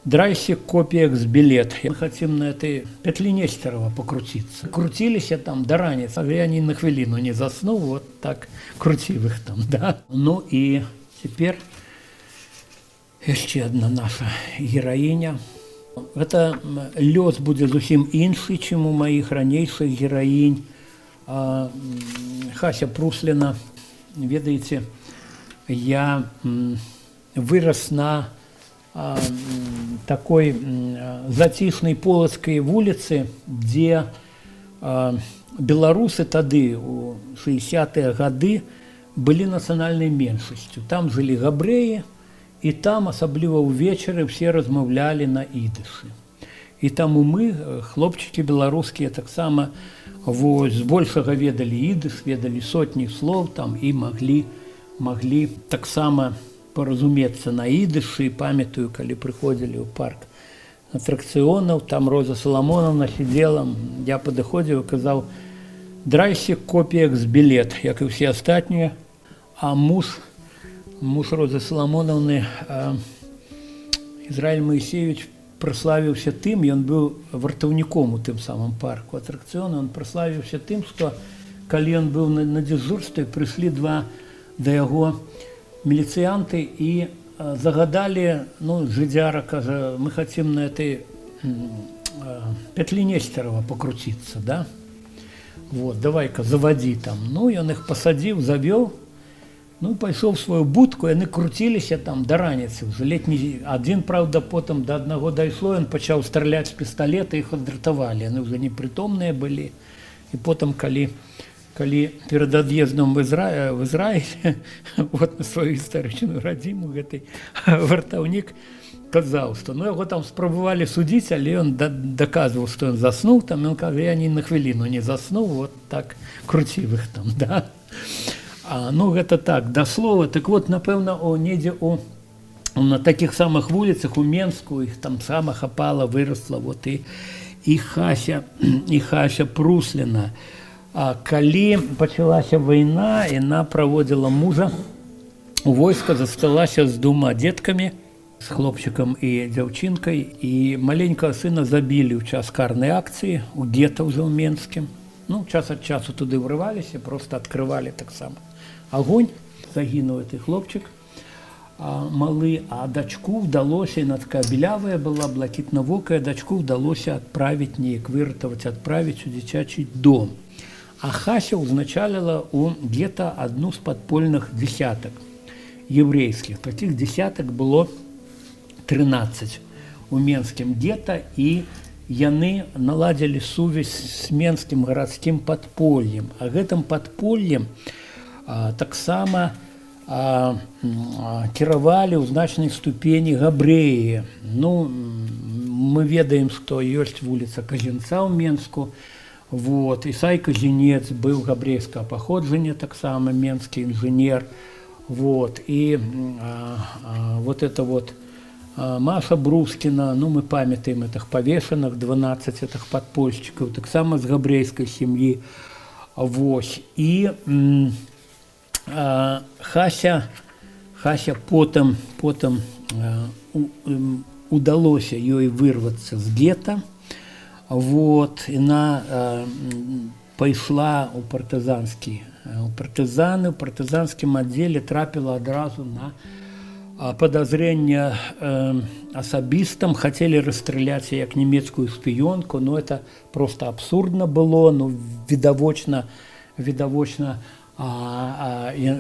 Драйсик копеек з билет. Мы хотим на этой петле Нестерова покрутиться. Крутились там до раніцы. Я ни на хвилину не заснул, вот так крутил их там, да. Ну и теперь яшчэ одна наша гераіня. Гэта лёс будзе зусім іншы, чым у маіх ранейшых гераінь. Хася Прусліна, ведаеце, я вырас на такой зацішнай полацкай вуліцы, дзе беларусы тады у 60-е гады былі нацыянальнай меншасцю. Там жылі габрэі, і там, асабліва ўвечары, все размаўлялі на ідышы. І таму мы, хлопчыкі беларускія, таксама вось, збольшага ведалі ідыш, ведалі сотні слоў там і маглі таксама паразумецца на ідышы. Памятаю, калі прыходзілі ў парк атракцыёнаў, там Роза Саламонаўна сидела, я падыходзіў і казаў: «Драйсик копеек з билет», як і ўсе астатнія. А муж Розы Саламонаўны, Ізраиль Моисеевич, праславіўся тым, ён быў вартаўніком у тым самым парку атракцыёна, он праславіўся тым, што калі ён быў на дзяжурстве, прыйшлі два да яго міліцыянты і загадалі, ну, жыдзяра кажа: «Мы хотим на этой петле Нестерова покрутиться, да? Вот, давай-ка заводи там». Ну, ён іх пасадзіў, завёў, ну, пайшоў в сваю будку, яны круціліся там да раніцы, уже летні. Адзін, праўда, потым да аднаго дайшло, ён пачаў страляць з пісталета, іх адратавалі, яны ўжо непрытомныя былі. І потым, калі перад ад'ездам в Ізраиль, вот на сваю гістарычную радзіму, гэты вартаўнік казаў, што, ну, яго там спрабавалі судзіць, але ён даказваў, што ён заснуў там, ён кажа: «Я ні на хвіліну не заснуў, вот так круціў іх там, да». Ну, гэта так, да слова. Так вот, напэўна, недзе на такіх самых вуліцах у Менску, іх там сама хапала, вырасла вот і Хася Прусліна. А калі пачалася вайна, яна праводзіла мужа у войска, засталася з двума дзеткамі, з хлопчыкам і дзяўчынкай, і маленькага сына забілі ў час карнай акцыі у гета ўжо ў Менскім. Ну, час ад часу туды ўрываліся, просто открывалі таксама огонь, загінуў гэты хлопчык малы, а дачку ўдалося, яна такая белявая была, блакітнавокая, дачку ўдалося адправіць неяк, выратаваць, адправіць у дзіцячы дом. А Хася ўзначаліла ў гета адну з падпольных десятак еврейскіх. Таких десятак было 13 у менскім гета, і яны наладзілі сувязь з менскім гарадскім падполлем. А гэтым падполлем таксама кіравалі ў значнай ступені габрэі. Ну, мы ведаем, што ёсць вуліца Казінца ў Менску. Вот. Ісай Казінец быў габрэйскага паходжання, таксама менскі інжынер. Вот. І вот это вот Маша Брускина, ну, мы памятаем этих повешенных, 12 этих подпольщиков, таксама з габрэйскай сям'і. Вось. І Хася потым удалося ёй вырвацца з гета. Вот, яна пайшла у партызаны, у партызанскім аддзеле трапіла адразу на подозрение асабістам, хацелі расстраляць як нямецкую шпіёнку, но это просто абсурдна было, ну, відавочна,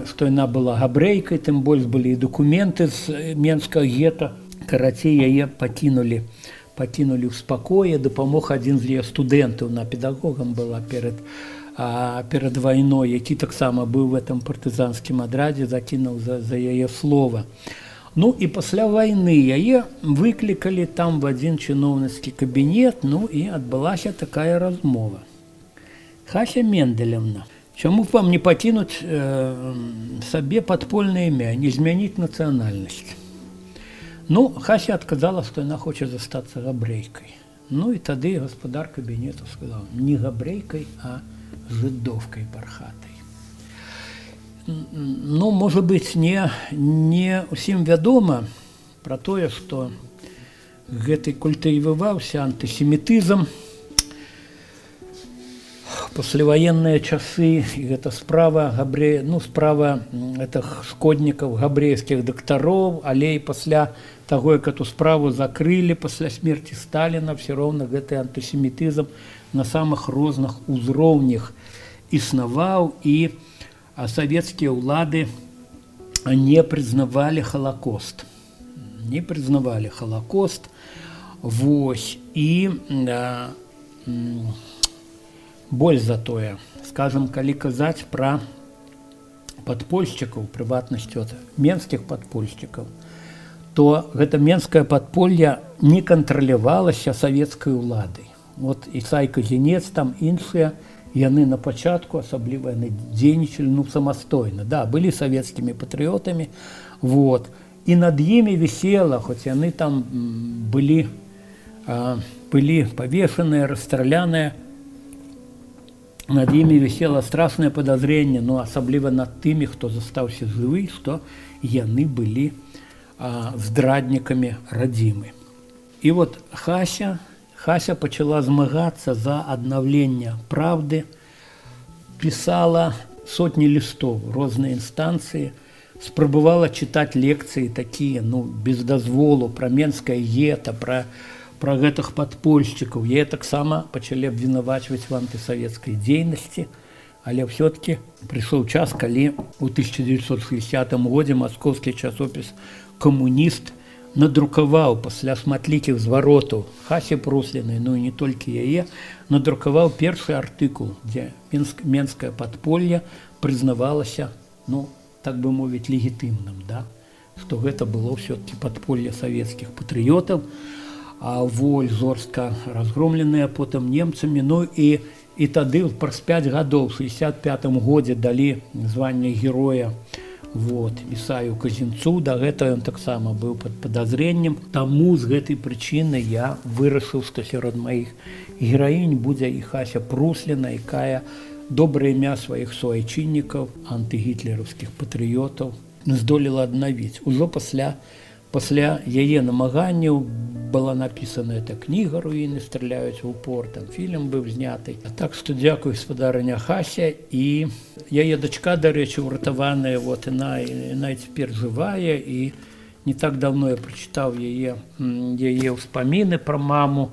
што яна была габрэйкай, тым больш былі і дакументы з менскага гета. Карацей, яе пакінулі ў спакоі, дапамог адзін з яе студэнтаў, на педагогам была перад вайной, які таксама быў в этом партызанскім адрадзе, закінуў за яе слова. Ну і пасля вайны яе выклікалі там в адзін чыноўніцкі кабінет, ну і адбылася такая размова. «Хася Менделевна, чаму б вам не пакінуць сабе падпольнае імя, не змяніць нацыянальнасць?» Ну, Хася адказала, што яна хоча застацца габрэйкай. Ну і тады гаспадар кабінету сказаў: «Не габрэйкай, а жыдоўкай пархатай». Ну, можа быць, не ўсім вядома пра тое, што Гэты культываваўся антысемітызм пасляваенныя часы, і гэта справа габре ну, справа этих шкоднікаў, габрэйскіх дактароў, але і пасля таго, як эту справу закрылі пасля смерти Сталіна, все роўна гэты антысемітызм на самых розных узроўнях існаваў, і савецкія ўлады не прызнавалі Халакост, не прызнавалі Халакост. Вось, і больш за тое, скажем, калі казаць пра падпольшчыкаў, прыватнасці от менскіх падпольшчыкаў, то гэта менскае падполле не кантралявалася савецкай уладай. Вот Ісай Казінец, там іншыя, яны на пачатку асабліва, яны дзейнічалі, ну, самастойна, да, былі савецкімі патрыётамі. Вот, і над імі вісела, хоць яны там былі павешаныя, расстраляныя, над імі вісела страшнае падазрэнне, ну, асабліва над тымі, хто застаўся жывы, што яны былі здраднікамі радзімы. І вот Хася пачала змагацца за аднаўленне праўды, пісала сотні лістоў розныя інстанцыі, спрабавала чытаць лекцыі такія, ну, без дазволу, пра менскае гета, пра гэтых падпольшчыкаў. Яе таксама пачалі абвінавачваць в антысавецкай дзейнасці, але все-таки прыйшоў час, калі ў 1960 годзе маскоўскі часопіс «Камуніст» надрукаваў пасля шматлікіх зваротаў Хасі Пруслінай, ну і не толькі яе, надрукаваў першы артыкул, дзе менскае падполле прызнавалася, ну, так бы мовіць, легітымным, да? Што гэта было все-таки падполле савецкіх патрыётаў, а воль жорстка разгромленая потым немцамі. Ну і тады праз 5 гадоў, 65 годзе, далі званне героя вот Ісаю Казінцу. Да гэта ён таксама быў под падазрэннем. Таму з гэтай прычыны я вырашыў, што сярод маіх гераінь будзе і Хася Прусліна, якая добрае імя сваіх суайчыннікаў, антыгітлераўскіх патрыётаў, здолела аднавіць. Ужо пасля яе намаганняў была напісана эта кніга «Руіны страляюць в упор», там фільм быў зняты. Так што дзякуй, спадарыня Хася. І яе дачка, дарэчы, ўратаваная, вот яна цяпер жывая, і не так давно я прачытаў яе ўспаміны пра маму.